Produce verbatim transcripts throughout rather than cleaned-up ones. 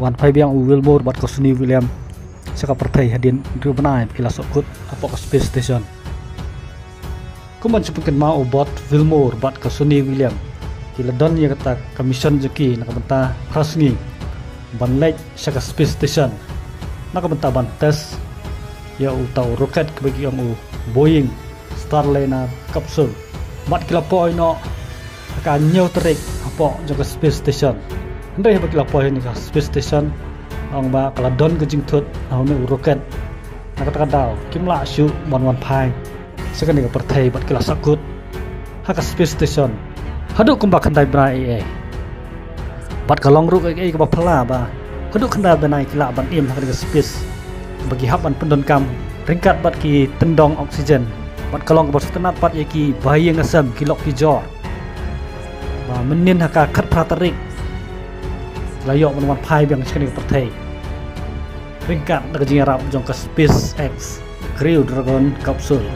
Ban phai biang u Wilmore bad ka Suni Williams sha ka pyrthei hadien hynriew bnai ba ki la sahkut hapoh ka space station. Kum ban shu pynkynmaw, u Bud Wilmore bad ka Suni Williams ki la don ïa kata ka mission jong ki na ka bynta phra sngi ban leit sha ka space station na ka bynta ban test ïa uta u rocket kaba ki ong u Boeing Starliner capsule. Bad ki la poi noh ha ka hynñiew tarik hapoh jong ka space station. Hynrei haba ki la poi ha ka space station, ong ba ka la don ka jingthut ha une u rocket. Na kata ka daw kim lah shuh ban wan phai sha kane ka pyrthei bad ki la sahkut ha ka space station haduh kumba khyndai bnai ei ei. Bad ka long ruh kaei kaei kaba phylla ba haduh khyndai bnai ki lah ban im ha kane ka space ba ki hap ban pyndonkam ryngkat bad ki tyndong oxygen. Bad ka long kaba sngewtynnat pat ïa ki ba ïing ha sem, ki lok ki jor, ba mynnin ha ka khatphra tarik la ïoh ban wan phai biang sha kane ka pyrthei ryngkat da ka jingïarap jong ka SpaceX Crew Dragon capsule,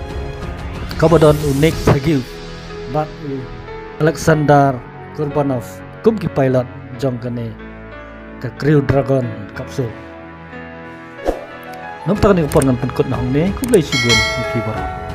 kaba don u Nick Sergeev bad u Alexander Kurbanov kum ki pilot jong kane ka Crew Dragon capsule. Namar kata kane ka por ngan pynkut na hangne. Khublei shibun ïa phi baroh.